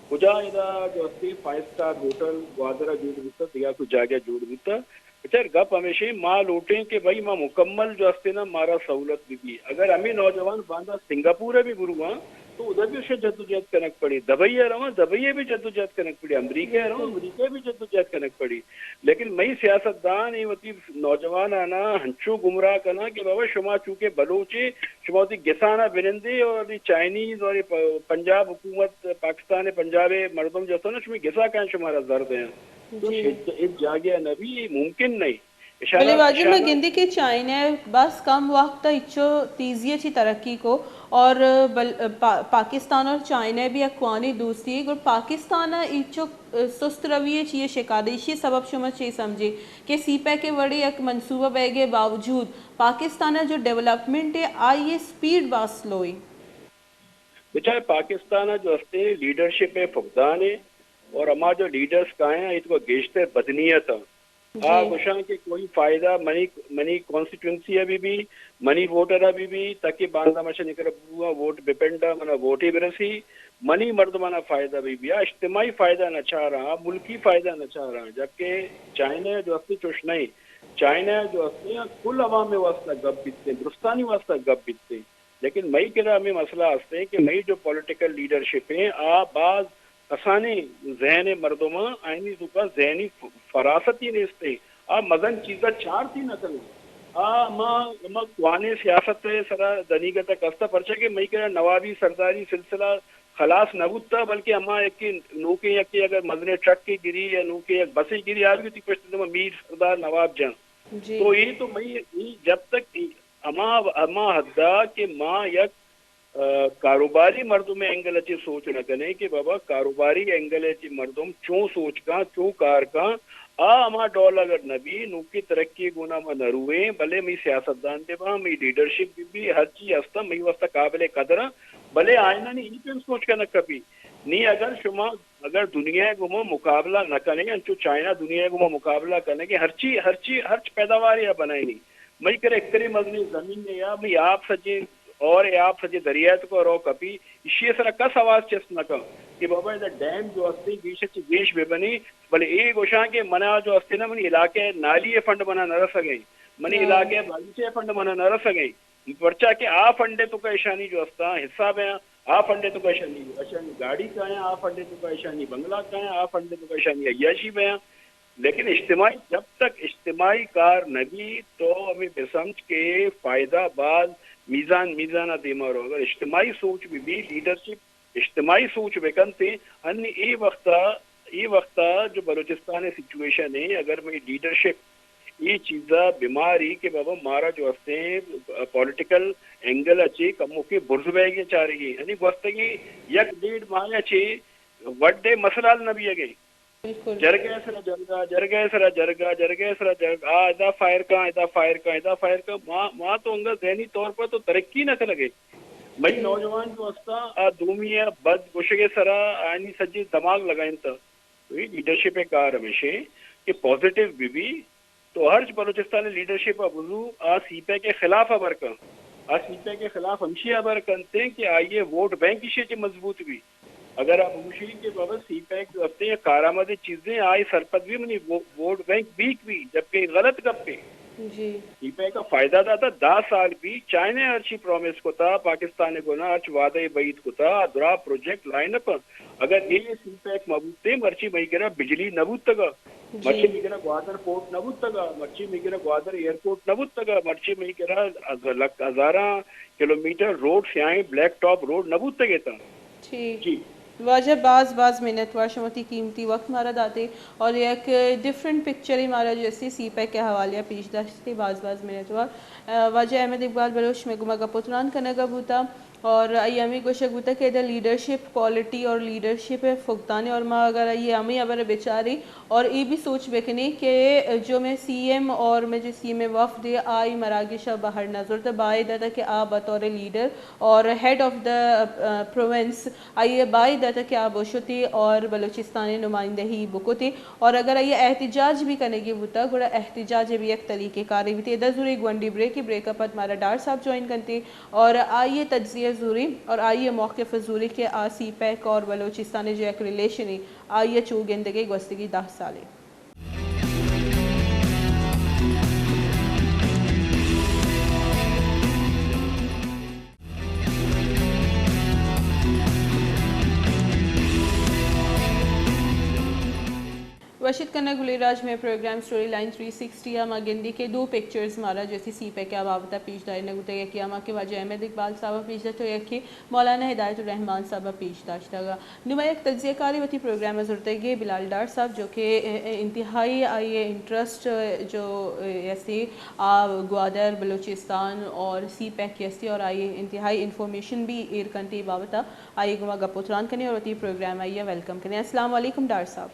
کجا ادا جو ہستی فائیو اسٹار ہوٹل گوادر ءَ جوڑ بوتگ، دگہ کوئی جاگہ جوڑ بوتگ؟ بچار گپ ہمیش ایں، ما لوٹیں کہ بھئی ما مکمل جو ہستیں نا مارا سہولت بہ بی۔ اگر ہمے نوجوان باندا سنگاپور ءَ بھی برواں تو ادا بھی اشاں جدوجہد کنگ پڑی، دبئی ءَ رواں دبئی ءَ بھی جدوجہد کنگ پڑی، امریکہ ءَ رواں امریکہ ءَ بھی جدوجہد کنگ پڑی۔ لیکن مئی سیاستدان اے وتی نوجواناناں ہنچو گمراہ کناں کہ بابا شما چونکہ بلوچے، شما وتی گسانا بنندے اور اے چائنیز اور اے پ-، پنجاب حکومت، پاکستان ءِ پنجاب ءِ مردم جو ہستن شمے گسا کن شمارا زر دیاں۔ تو جی۔ ہچ، ہچ جاگہ نہ بی، ممکن نہیں۔ اشارہ، بلے واجہ ما اشارہ گندی کہ چائنا بس کم وقت ءَ ہچو تیزی ءَ چی ترقی کو اور بل-، پا-، پاکستان اور چائنا بھی اکوانی دوستی ہے، گڑ پاکستان ءَ ہچو سست روی ءَ چی ءِ شکار، ایشی ءِ سبب شما چے سمجھے کہ سی پیک ءِ وڑیں یک منصوبہ بیگ ءِ باوجود پاکستان ءَ جو ڈیولپمنٹ ہے آئی ءِ سپیڈ باز سلو ہے؟ بچار پاکستان ءَ جو ہستے لیڈرشپ ءِ فقدان ہے اور ہما جو لیڈرز کائیں ایتکو گیشتر بدنیت ہیں۔ آ جی۔ گوشاں کہ کوئی فائدہ منی، منی کانسٹیٹوئنسی ءَ بہ بی، منی ووٹر ءَ بہ بی، تاکہ باندا مشن کر بوا ووٹ بپنڈا منا ووٹے برسی، منی مردمانا فائدہ بہ بی۔ آ اجتماعی فائدہ نہ چاراں، آ ملکی فائدہ نہ چاراں، جبکہ چائنا جو ہستے چوش نہیں۔ چائنا جو ہستے کل عوام واسطہ گپ بیتے، درستانی واسطہ گپ بیتے۔ لیکن مئی کرا ہمے مسئلہ ہستیں کہ مئی جو پولیٹیکل لیڈرشپ ہیں، آ باز کسانیں ذہن مردماں آئینی توکا ذہنی ف-، فراستی نیستیں۔ آ مزن چیزا چارتی نہ کنیں۔ آ ہما، ہما کوانیں سیاست ءِ سرا دنیگت ءَ کستہ، پرچا کہ مئی کرا نوابی سرداری سلسلہ خلاص نہ بوتا، بلکہ ہما یکے نوکیں یکے اگر مزنیں ٹرکے گری یا نوکیں یک بسے گری، آ بھی وتی پشت دما میر سردار نواب جان۔ جی۔ تو اے تو مئی، اے جب تک اے ہما، ہما حدا کہ ما یک، آ، کاروباری مردم اینگل ءَ چہ سوچ نہ کنیں کہ بابا کاروباری اینگل ءَ چہ مردم چون سوچ کن، چون کار کن، آ ہما ڈول اگر نہ بی، نوکی ترقی گونا ما نہ رویں، بلے مئی سیاستدان بہ باں، مئی لیڈرشپ بہ بی، ہر چی ہستاں، مئی واسطہ قابل قدر آں، بلے آئینانی ای پیم سوچ کنگ کپی۔ نی اگر شما اگر دنیا ءِ گوما مقابلہ نہ کنگے، انچو چائنا دنیا ءِ گوما مقابلہ کنگے، ہرچی، ہرچی، ہرچ پیداوارے ءَ بنائینی، مئی کرا اکترے مزنیں زمین ءَ یا مئی آپ سجیں اور اے آپ سجیں دریا ءِ توکا رو کپی، ایشی ءِ سرا کس آواز چست نہ کن کہ بابا ادا ڈیم جو ہستیں گیش ءَ چہ گیش بہ بنی، بلے اے گوشاں کہ منا جو ہستیں نا منی علاقہ ءِ نالی ءِ فنڈ منا نہ رسگیں، منی ہاں۔ علاقہ ءِ باغیچہ ءِ فنڈ منا نہ رسگیں۔ پرچا کہ آ فنڈ ءِ توکا ایشانی جو استاں حصہ بیاں، آ فنڈ ءِ توکا ایشانی، ایشانی گاڑی کایاں، آ فنڈ ءِ توکا ایشانی بنگلہ کایاں، آ فنڈ ءِ توکا ایشانی عیاشی بیاں۔ لیکن اجتماعی، جب تک اجتماعی کار نہ بی تو ہمے بہ سمجھ کہ فائدہ باز میزان میزان ءَ دیما رو۔ اگر اجتماعی سوچ بہ بی، لیڈرشپ اجتماعی سوچ بہ کنت، انی اے وخت ءَ، اے وخت ءَ جو بلوچستان ءِ سچویشن ہے، اگر مئی لیڈرشپ اے چیزا بیماری کہ بابا مارا جو ہستیں پولیٹیکل اینگل ءَ چہ کموکیں برز بئیگی چارگی، یعنی گوستگیں یک ڈیڑھ ماہ ءَ چہ وڈے مسئلہ حل نہ بیگیں۔ بالکل۔ جرگہ ءِ سرا جرگہ، جرگہ ءِ سرا جرگہ، جرگہ ءِ سرا جرگہ، آ ادا فائر کاں، ادا فائر کاں، ادا فائر کاں، ما، ما تو انگا ذہنی طور پر تو ترقی نہ کنگے۔ مئی جی۔ نوجوان جو ہستاں، آ دومی ءِ بد گوشگ ءِ سرا آیانی سجیں دماغ لگائینتہ۔ تو اے لیڈرشپ ءِ کار ہمیش ایں کہ پازیٹیو بہ بی، تو ہرچ بلوچستان ءِ لیڈرشپ ءَ بزو، آ سی پیک ءِ خلاف ہبر کن۔ آ سی پیک ءِ خلاف ہمشی ہبر کنتیں کہ آئی ءِ ووٹ بینک ایشی ءَ چہ مضبوط بی۔ اگر آ بگوشی کہ بابا سی پیک ہفتیں یا کارآمدیں چیزیں، آئی سرپد بی منی وو-، ووٹ بینک بیک بی، جبکہ غلط گپے۔ جی۔ سی پیک ءَ فائدہ داتا، دہ سال بی، چائنا ہرچی پرومس کتا، پاکستان ءِ گونا ہرچ وعدہ ءَ بعید کتا، درا پروجیکٹ لائن اپ۔ اگر اے سی پیک مہ بوتیں، مرچی مئی کرا بجلی نہ بوتگا، جی۔ مرچی مئی کرا گوادر پورٹ نہ بوتگا، مرچی مئی کرا گوادر ایئرپورٹ نہ بوتگا، مرچی مئی کرا ہز-، لک-، ہزاراں کلومیٹر روڈ سیاہیں بلیک ٹاپ روڈ نہ بوتگ اتاں۔ ٹھیک۔ جی۔ واجہ باز باز منت وار، شما وتی قیمتی وقت مارا داتے اور یک ڈفرنٹ پکچرے مارا جو استی سی پیک ءِ حوالے ءَ پیش داشتے، باز باز منت وار۔ آ، واجہ احمد اقبال بلوچ مئے گوما گپ و تران کنگا بوتا اور آئی ہمے گوشگ بوتا کہ ادا لیڈرشپ کوالٹی اور لیڈرشپ ءِ فقدان ایں اور ما اگر آئی ہمے ہبر ءَ بچاریں اور اے بھی سوچ بکنیں کہ جو مئے سی ایم اور مئے جو سی ایم ءِ وفد ایں، آئی مراگش ءَ بہر نہ زرتہ، باید اتہ کہ آ بطور لیڈر اور ہیڈ آف دا پروونس آئی ءَ باید اتہ کہ آ بشتیں اور بلوچستان ءِ نمائندہی بکتیں اور اگر آئی ءَ احتجاج بھی کنگی بوتہ، گڑا احتجاج ءِ بھی یک طریقہ کارے بیتیں۔ ادا زوریں گونڈیں بریکے، بریک ءَ پد مارا ڈار صاحب جوائن کنتیں اور آئی ءِ تجزیہ زوریں اور آئی ءِ موقف زوریں کہ آ سی پیک اور بلوچستان ءِ جو یک ریلیشنے، آئی ءَ چو گندگے گوستگی دہ سال ءَ۔ وش اتک کنگ گلیں راج، مئے program story line three sixty ءَ ما گندیں کہ دو پکچرز مارا جو استی سی پیک ءِ بابت ءَ پیش دارینگ بوتگ، یکے ہما کہ واجہ احمد اقبال صاحب ءَ پیش داشت و یکے مولانا ہدایت الرحمان صاحب ءَ پیش داشتگ۔ نوں ما یک تجزیہ کارے وتی پروگرام ءَ زرتگ ئے بلال ڈار صاحب، جو کہ، ا، ا، انتہائی آئی ءِ انٹرسٹ، ا، جو، ا، استی آ گوادر، بلوچستان اور سی پیک ءِ استی اور آئی انتہائی انفارمیشن بھی ایر کنت، اے بابت ءَ آئی گوما گپ و تران کنیں اور وتی پروگرام ءَ آئی ءَ ویلکم کنیں۔ السلام علیکم ڈار صاحب۔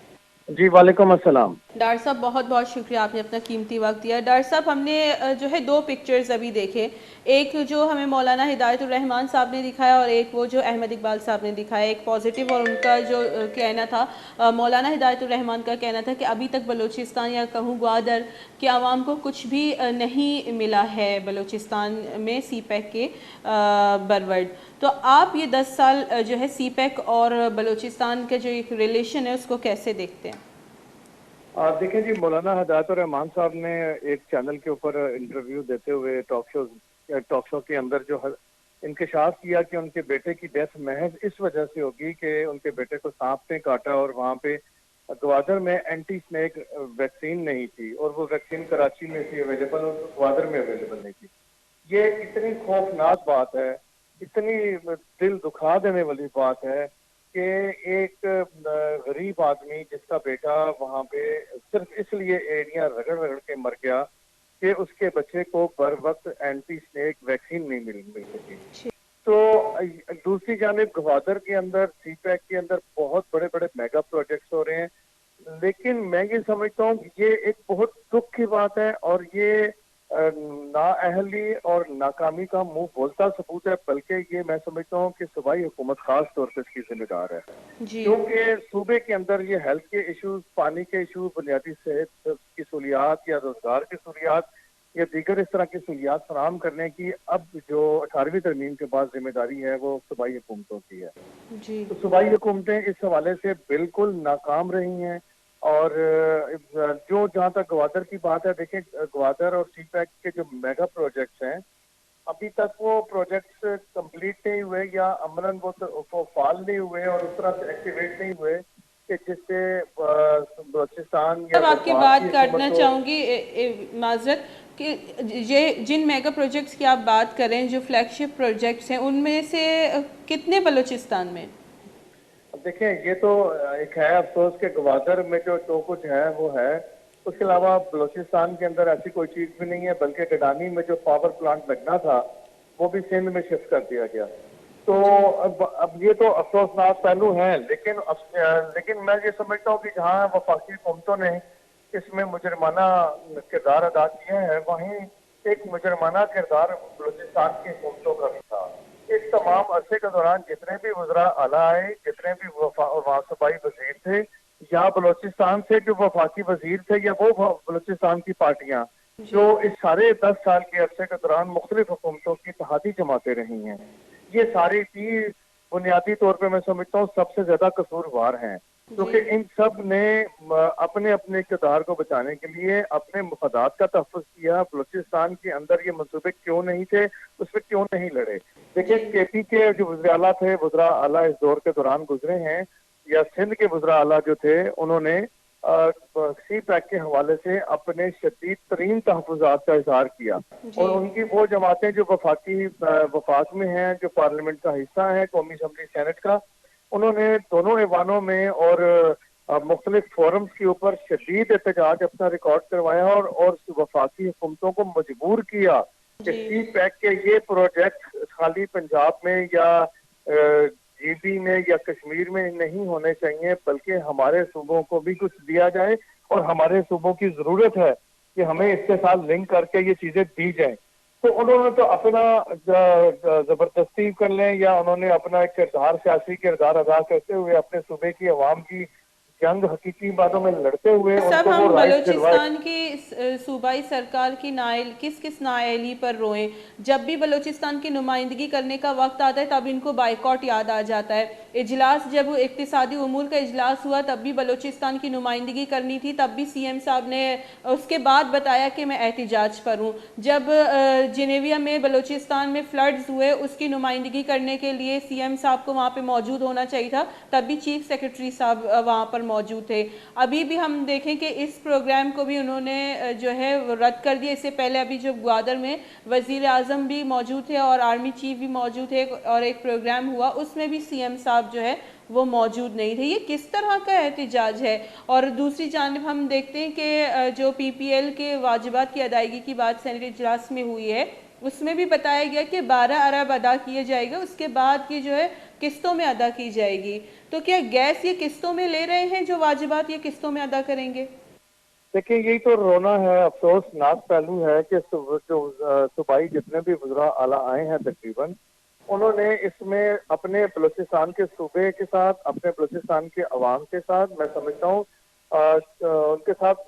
جی، وعلیکم السلام۔ ڈار صاحب، بہت بہت شکریہ، آپ نے اپنا قیمتی وقت دیا۔ ڈار صاحب، ہم نے، ا، جو ہے دو پکچرز ابھی دیکھے، ایک جو ہمیں مولانا ہدایت الرحمان صاحب نے دکھایا اور ایک وہ جو احمد اقبال صاحب نے دکھایا، ایک پازیٹیو اور ان کا جو، ا، کہنا تھا، ا، مولانا ہدایت الرحمان کا کہنا تھا کہ ابھی تک بلوچستان یا کہوں گوادر کے عوام کو کچھ بھی، ا، نہیں ملا ہے بلوچستان میں سی پیک کے، ا، برورد۔ تو آپ یہ دس سال، ا، جو ہے سی پیک اور بلوچستان کا جو ایک ریلیشن ہے، اس کو کیسے دیکھتے ہیں؟ آ، دیکھیں جی، مولانا ہدایت الرحمان صاحب نے ایک چینل کے اوپر انٹرویو دیتے ہوئے ٹاک شو، ٹاک شو کے اندر جو ہے، انکشاف کیا کہ ان کے بیٹے کی ڈیتھ محض اس وجہ سے ہوگی کہ ان کے بیٹے کو سانپ نے کاٹا اور وہاں پہ گوادر میں اینٹی سنیک ویکسین نہیں تھی اور وہ ویکسین کراچی میں تھی اویلیبل اور گوادر میں اویلیبل نہیں تھی۔ یہ اتنی خوفناک بات ہے، اتنی دل دکھا دینے والی بات ہے کہ ایک، آ، غریب آدمی جس کا بیٹا وہاں پہ صرف اس لیے ایڑیاں رگڑ رگڑ کے مر گیا کہ اس کے بچے کو بر وقت اینٹی سنیک ویکسین نہیں مل، مل سکی۔ جی۔ تو دوسری جانب گوادر کے اندر، سی پیک کے اندر بہت بڑے بڑے میگا پروجیکٹس ہو رہے ہیں، لیکن میں یہ سمجھتا ہوں کہ یہ ایک بہت دکھ کی بات ہے اور یہ، آ، نااہلی اور ناکامی کا منہ بولتا ثبوت ہے، بلکہ یہ میں سمجھتا ہوں کہ صوبائی حکومت خاص طور پہ اس کی ذمہ دار ہے۔ جی۔ کیونکہ صوبے کے اندر یہ ہیلتھ کے ایشوز، پانی کے ایشوز، بنیادی صحت کی سہولیات یا روزگار کی سہولیات یا دیگر اس طرح کی سہولیات فراہم کرنے کی اب جو اٹھارہویں ترمیم کے بعد ذمہ داری ہے، وہ صوبائی حکومتوں کی ہے۔ جی۔ تو صوبائی حکومتیں اس حوالے سے بالکل ناکام رہی ہیں اور، آ، جو جہاں تک گوادر کی بات ہے، دیکھیں، گوادر اور سی پیک کے جو میگا پروجیکٹس ہیں، ابھی تک وہ پروجیکٹس کمپلیٹ نہیں ہوئے یا عملاً وہ تو، وہ فعال نہیں ہوئے اور اس طرح سے ایکٹیویٹ نہیں ہوئے کہ جس سے، آ، بلوچستان یا صاحب، آپ کی بات کاٹنا چاہوں گی، اے، اے، معذرت، کہ یہ جن میگا پروجیکٹس کی آپ بات کر رہے ہیں، جو فلیگ شپ پروجیکٹس ہیں، ان میں سے کتنے بلوچستان میں؟ اب دیکھیں، یہ تو ایک ہے افسوس کہ گوادر میں جو، جو کچھ ہے وہ ہے، اس کے علاوہ بلوچستان کے اندر ایسی کوئی چیز بھی نہیں ہے، بلکہ ڈڈانی میں جو پاور پلانٹ لگنا تھا، وہ بھی سندھ میں شفٹ کر دیا گیا۔ تو اب اب یہ تو افسوسناک پہلو ہیں، لیکن افس- لیکن میں یہ سمجھتا ہوں کہ جہاں وفاقی حکومتوں نے اس میں مجرمانہ کردار ادا کیا ہے، وہیں ایک مجرمانہ کردار بلوچستان کی حکومتوں کا بھی تھا۔ اس تمام عرصے کے دوران جتنے بھی وزراء اعلیٰ آئے، جتنے بھی وفا- وہاں صوبائی وزیر تھے، یا بلوچستان سے جو وفاقی وزیر تھے یا وہ بلوچستان کی پارٹیاں، جو اس سارے دس سال کے عرصے کے دوران مختلف حکومتوں کی اتحادی جماعتیں رہی ہیں، یہ ساری بھی بنیادی طور پہ میں سمجھتا ہوں سب سے زیادہ قصوروار ہیں، کیونکہ ان سب نے اپنے اپنے اقتدار کو بچانے کے لیے اپنے مفادات کا تحفظ کیا۔ بلوچستان کے اندر یہ منصوبے کیوں نہیں تھے، اس پہ کیوں نہیں لڑے؟ دیکھیں، کے پی کے جو وزراء اعلیٰ تھے، وزراء اعلیٰ اس دور کے دوران گزرے ہیں، یا سندھ کے وزراء اعلیٰ جو تھے، انہوں نے سی پیک کے حوالے سے اپنے شدید ترین تحفظات کا اظہار کیا، اور ان کی وہ جماعتیں جو وفاقی وفاق میں ہیں، جو پارلیمنٹ کا حصہ ہیں، قومی اسمبلی، سینٹ کا، انہوں نے دونوں ایوانوں میں اور مختلف فورمز کے اوپر شدید احتجاج اپنا ریکارڈ کروایا اور اور وفاقی حکومتوں کو مجبور کیا کہ سی پیک کے یہ پروجیکٹ خالی پنجاب میں یا جی بی میں یا کشمیر میں نہیں ہونے چاہیے، بلکہ ہمارے صوبوں کو بھی کچھ دیا جائے اور ہمارے صوبوں کی ضرورت ہے کہ ہمیں اس کے ساتھ لنک کر کے یہ چیزیں دی جائیں۔ تو انہوں نے تو اپنا زبردستی کر لیں یا انہوں نے اپنا ایک کردار، سیاسی کردار ادا کرتے ہوئے اپنے صوبے کی عوام کی جنگ حقیقی معنوں میں لڑتے ہوئے ان سب کو ہم وہ رائٹ دلوائے۔ بلوچستان کی س- صوبائی سرکار کی نااہل کس کس نااہلی پر روئیں؟ جب بھی بلوچستان کی نمائندگی کرنے کا وقت آتا ہے، تب ان کو بائیکاٹ یاد آ جاتا ہے۔ اجلاس، جب اقتصادی امور کا اجلاس ہوا، تب بھی بلوچستان کی نمائندگی کرنی تھی، تب بھی سی ایم صاحب نے اس کے بعد بتایا کہ میں احتجاج پر ہوں۔ جب جنیویا میں بلوچستان میں فلڈز ہوئے، اس کی نمائندگی کرنے کے لیے سی ایم صاحب کو وہاں پہ موجود ہونا چاہیے تھا، تب بھی چیف سیکرٹری صاحب وہاں پر موجود تھے۔ ابھی بھی ہم دیکھیں کہ اس پروگرام کو بھی انہوں نے جو ہے رد کر دیا۔ اس سے پہلے ابھی جو گوادر میں وزیر اعظم بھی موجود تھے اور آرمی چیف بھی موجود تھے اور ایک پروگرام ہوا، اس میں بھی سی ایم صاحب جو ہے وہ موجود نہیں تھے۔ یہ کس طرح کا احتجاج ہے؟ اور دوسری جانب ہم دیکھتے ہیں کہ جو پی پی ایل کے واجبات کی ادائیگی کی بات سینیٹ اجلاس میں ہوئی ہے، اس میں بھی بتایا گیا کہ بارہ ارب ادا کیے جائے گا، اس کے بعد یہ جو ہے قسطوں میں ادا کی جائے گی۔ تو کیا گیس یہ قسطوں میں لے رہے ہیں جو واجبات یہ قسطوں میں ادا کریں گے؟ دیکھیں، یہی تو رونا ہے، افسوسناک پہلو ہے کہ صوب- جو صوبائی جتنے بھی وزراء اعلیٰ آئے ہیں تقریباً، انہوں نے اس میں اپنے بلوچستان کے صوبے کے ساتھ، اپنے بلوچستان کے عوام کے ساتھ، میں سمجھتا ہوں ان کے ساتھ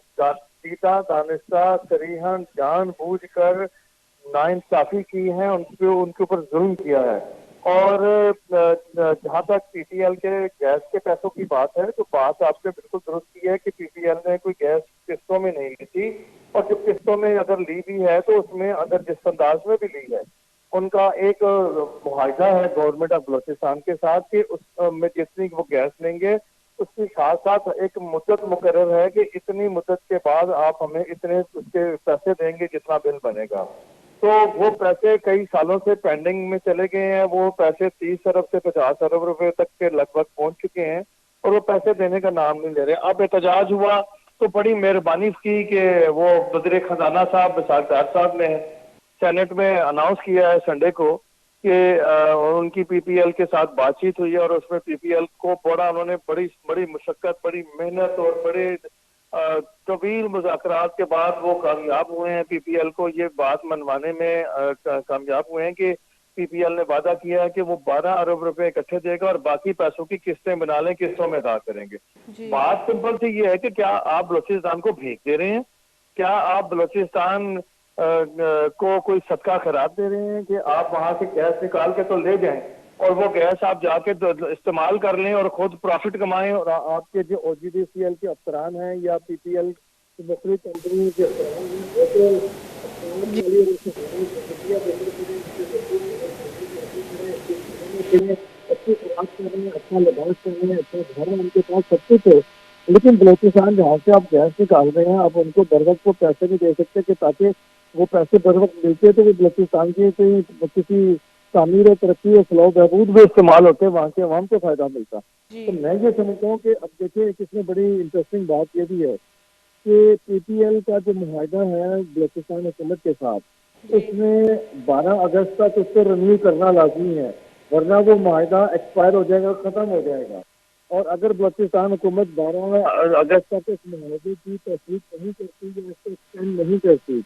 دیدہ دانستہ، صریحاً جان بوجھ کر ناانصافی کی ہے، ان کے ان کے اوپر ظلم کیا ہے۔ اور جہاں تک پی ٹی ایل کے گیس کے پیسوں کی بات ہے، تو بات آپ نے بالکل درست کی ہے کہ پی ٹی ایل نے کوئی گیس قسطوں میں نہیں لی تھی، اور جو قسطوں میں اگر لی بھی ہے تو اس میں اگر جس انداز میں بھی لی ہے، ان کا ایک معاہدہ ہے گورنمنٹ آف بلوچستان کے ساتھ کہ اس میں جتنی وہ گیس لیں گے، اس کے ساتھ ساتھ ایک مدت مقرر ہے کہ اتنی مدت کے بعد آپ ہمیں اتنے اس کے پیسے دیں گے جتنا بل بنے گا۔ تو وہ پیسے کئی سالوں سے پینڈنگ میں چلے گئے ہیں، وہ پیسے تیس ارب سے پچاس ارب روپے تک کے لگ بھگ پہنچ چکے ہیں، اور وہ پیسے دینے کا نام نہیں لے رہے۔ اب احتجاج ہوا تو بڑی مہربانی کی کہ وہ وزیر خزانہ صاحب اسحاق ڈار صاحب نے سینٹ میں اناؤنس کیا ہے سنڈے کو کہ ان کی پی پی ایل کے ساتھ بات چیت ہوئی ہے اور اس میں پی پی ایل کو بڑا، انہوں نے بڑی بڑی مشقت، بڑی محنت اور بڑے طویل مذاکرات کے بعد وہ کامیاب ہوئے ہیں، پی پی ایل کو یہ بات منوانے میں کامیاب ہوئے ہیں کہ پی پی ایل نے وعدہ کیا ہے کہ وہ بارہ ارب روپے اکٹھے دے گا اور باقی پیسوں کی قسطیں بنا لیں، قسطوں میں ادا کریں گے۔ بات سمپل سی یہ ہے کہ کیا آپ بلوچستان کو بھیج دے رہے ہیں؟ کیا آپ بلوچستان کو کوئی صدقہ خیرات دے رہے ہیں کہ آپ وہاں سے گیس نکال کے تو لے جائیں اور وہ گیس آپ جا کے استعمال کر لیں اور خود پرافٹ کمائیں، اور آپ کے جو او جی ڈی سی ایل کے افسران ہیں یا پی پی ایل کے مختلف کمپنیوں کے افسران ہیں، وہ تو افسران کے لیے، اچھی خوراک کریں، اچھا لباس کریں، اچھا گھر ہے، ان کے پاس سب کچھ ہے، لیکن بلوچستان جہاں سے آپ گیس نکال رہے ہیں، آپ ان کو بر وقت وہ پیسے نہیں دے سکتے کہ تاکہ وہ پیسے بر وقت ملتے تو وہ بلوچستان کی کہیں کسی تعمیر و ترقی و فلاح و بہبود میں استعمال ہوتے، وہاں کے عوام کو فائدہ ملتا۔ تو میں یہ سمجھتا ہوں کہ اب دیکھیں، ایک اس میں بڑی انٹرسٹنگ بات یہ بھی ہے کہ پی ٹی ایل کا جو معاہدہ ہے بلوچستان حکومت کے ساتھ، اس میں بارہ اگست تک اس کو رینیو کرنا لازمی ہے، ورنہ وہ معاہدہ ایکسپائر ہو جائے گا، ختم ہو جائے گا۔ اور اگر بلوچستان حکومت بارہ اگست تک اس معاہدے کی توثیق نہیں کرتی یا اس کو ایکسٹینڈ نہیں کرتی،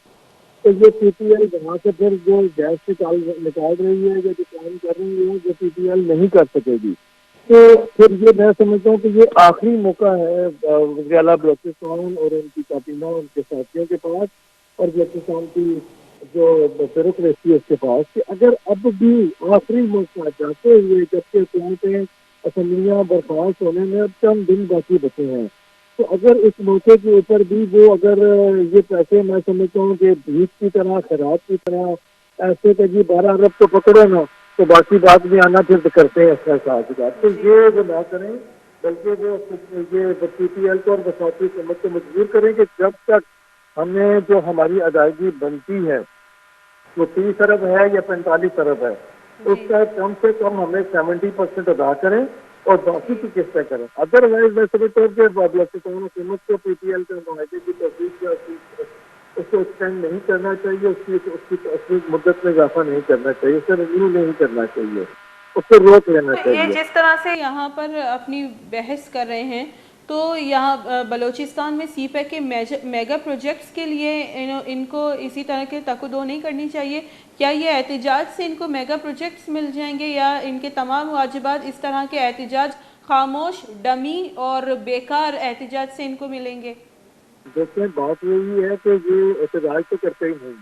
تو یہ پی ٹی ایل وہاں سے پھر جو گیس نکال نکال رہی ہے یا جو کام کر رہی ہے، وہ پی ٹی ایل نہیں کر سکے گی۔ تو پھر یہ میں سمجھتا ہوں کہ یہ آخری موقع ہے، آ، وزیر اعلیٰ بلوچستان اور ان کی کابینہ، ان کے ساتھیوں کے پاس اور بلوچستان کی جو بیوروکریسی ہے اس کے پاس، کہ اگر اب بھی آخری موقع جاتے ہوئے، جبکہ حکومتیں اسمبلیاں برخاست ہونے میں اب چند دن باقی بچے ہیں، تو اگر اس موقع کے اوپر بھی وہ اگر یہ پیسے، میں سمجھتا ہوں کہ بھیک کی طرح، خیرات کی طرح ایسے کہ جی بارہ ارب تو پکڑو نا، تو باقی بعد میں آنا پھر کرتے ہیں اس کا حساب کتاب۔ تو یہ جو نہ کریں، بلکہ وہ یہ پی ٹی ایل کو اور وفاقی حکومت کو مجبور کریں کہ جب تک ہمیں جو ہماری ادائیگی بنتی ہے، وہ تیس ارب ہے یا پینتالیس ارب ہے، اس جی۔ کا کم سے کم ہمیں سیونٹی پرسینٹ ادا کریں اور باقی جی۔ کی قسطیں کریں۔ ادروائز میں سمجھتا ہوں کہ بلوچستان حکومت کو پی ٹی ایل کے معاہدے کی توثیق یا اس کی اس کو ایکسٹینڈ نہیں کرنا چاہیے، اس کی اس کی اس کی مدت میں اضافہ نہیں کرنا چاہیے، اسے رینیو نہیں کرنا چاہیے، اس کو روک لینا تو یہ چاہیے۔ جس طرح سے یہاں پر اپنی بحث کر رہے ہیں، تو یہاں، آ، بلوچستان میں سی پیک کے میج-، میگا پروجیکٹس کے لیے ان، ان کو اسی طرح کے تک و دو نہیں کرنی چاہیے؟ کیا یہ احتجاج سے ان کو میگا پروجیکٹس مل جائیں گے یا ان کے تمام واجبات اس طرح کے احتجاج خاموش، ڈمی اور بیکار احتجاج سے ان کو ملیں گے؟ دیکھیں، بات یہی ہے کہ یہ احتجاج تو کرتے ہی نہیں۔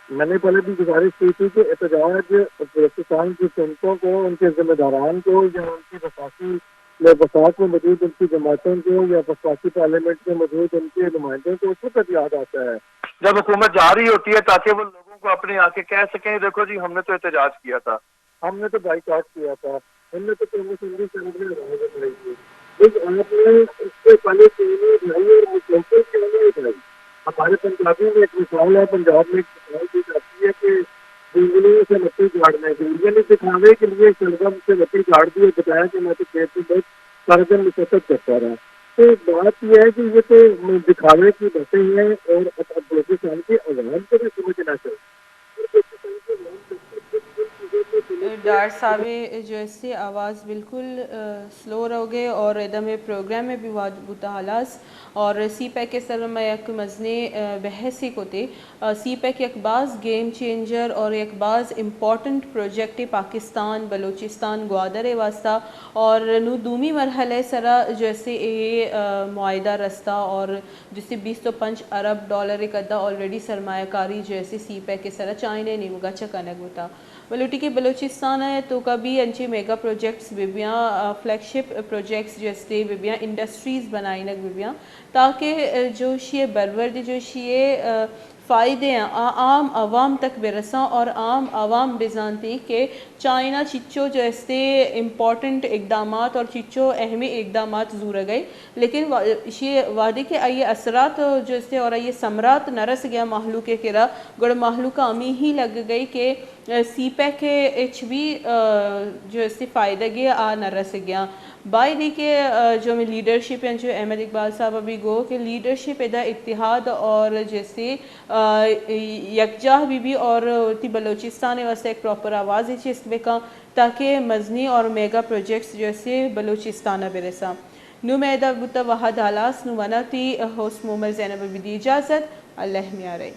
میں نے پہلے بھی گزارش کی تھی کہ احتجاج پاکستان کی حکومتوں کو، ان کے ذمہ داران کو یا ان کی وفاقی، یا وفاق میں موجود ان کی جماعتوں کو یا وفاقی پارلیمنٹ میں موجود ان کے نمائندوں کو اس وقت یاد آتا ہے، جب حکومت جا رہی ہوتی ہے، تاکہ وہ لوگوں کو اپنے آ کے کہہ سکیں، "دیکھو جی، ہم نے تو احتجاج کیا تھا۔" ہم نے تو بائیکاٹ کیا تھا، ہم نے تو قومی اسمبلی سے ہم نے آواز اٹھائی تھی۔ بس آپ نے اس سے پہلے کیوں نہیں اٹھائی اور مسلسل کیوں نہیں اٹھائی؟ ہمارے پنجابی میں ایک مثال ہے، پنجاب میں ایک مثال دی جاتی ہے کہ جنگلیوں سے لکڑی کاٹنے کے لیے، یعنی دکھاوے کے لیے شلغم سے لکڑی کاٹ دی اور بتایا کہ میں تو کھیت میں بہت سارا دن مشقت کرتا رہا۔ تو بات یہ ہے کہ یہ تو دکھاوے کی باتیں ہیں اور اب، اب بلوچستان کی عوام کو بھی سمجھنا چاہیے۔ ڈار صاحب جو اسے آواز بالکل، آ، سلو رو گئے اور ادم پروگرام میں بھی واد بوتا ہلاس اور سی پیک کے سر میں یک مزنے، آ، بحث ہی کوتے۔ آ، سی پیک یک باز گیم چینجر اور یک باز امپورٹنٹ پروجیکٹ پاکستان، بلوچستان، گوادر واسطہ اور نو دومی مرحلے سرا جو اسے اے، آ، معاہدہ رستا اور جسے بیست و پنچ ارب ڈالر ء قدا آلریڈی سرمایہ کاری جو اسے سی پیک ء سرا چائنا ء نیمگا چہ کنگ بوتا۔ بلوٹی کہ بلوچستان ء توکا بھی انچیں میگا پروجیکٹس بہ بیاں، آ، فلیگ شپ پروجیکٹس جو استے بہ بیاں، انڈسٹریز بنائینگ بہ بیاں، تاکہ، آ، جو شی ء برورد جو شی ء، آ، فائدے آ عام عوام تک بہ رساں اور عام عوام بہ زانتی کہ چائنا چچو جو استے امپورٹنٹ اقدامات اور چچو اہمی اقدامات زورگ ء، لیکن وا-، ایشی وہدے کہ آئی اثرات جو استے اور آئی ثمرات نہ رس گیا مہلوک ء کرا، گڑا مہلوک ء ہمی ہی لگ گئی کہ، آ، سی پیک ء ہچ بھی، آ، جو استے فائدہ گے آ نہ رس گیا۔ باید ای کہ، آ، جو ہمیں لیڈرشپ ہیں، جو احمد اقبال صاحب ابھی گو کہ لیڈرشپ ادا اتحاد اور جیسے، آ، یکجاہ بہ بی اور وتی بلوچستان ء واسطہ ایک پراپر آوازے چست بکاں تاکہ مزنی اور میگا پروجیکٹس جو استے بلوچستان ء برساں۔ نوں مئے ادا بوتہ وہد ہلاس، نوں منا وتی ہوسٹ مومل زینب ء بدی اجازت، اللہ میارئے۔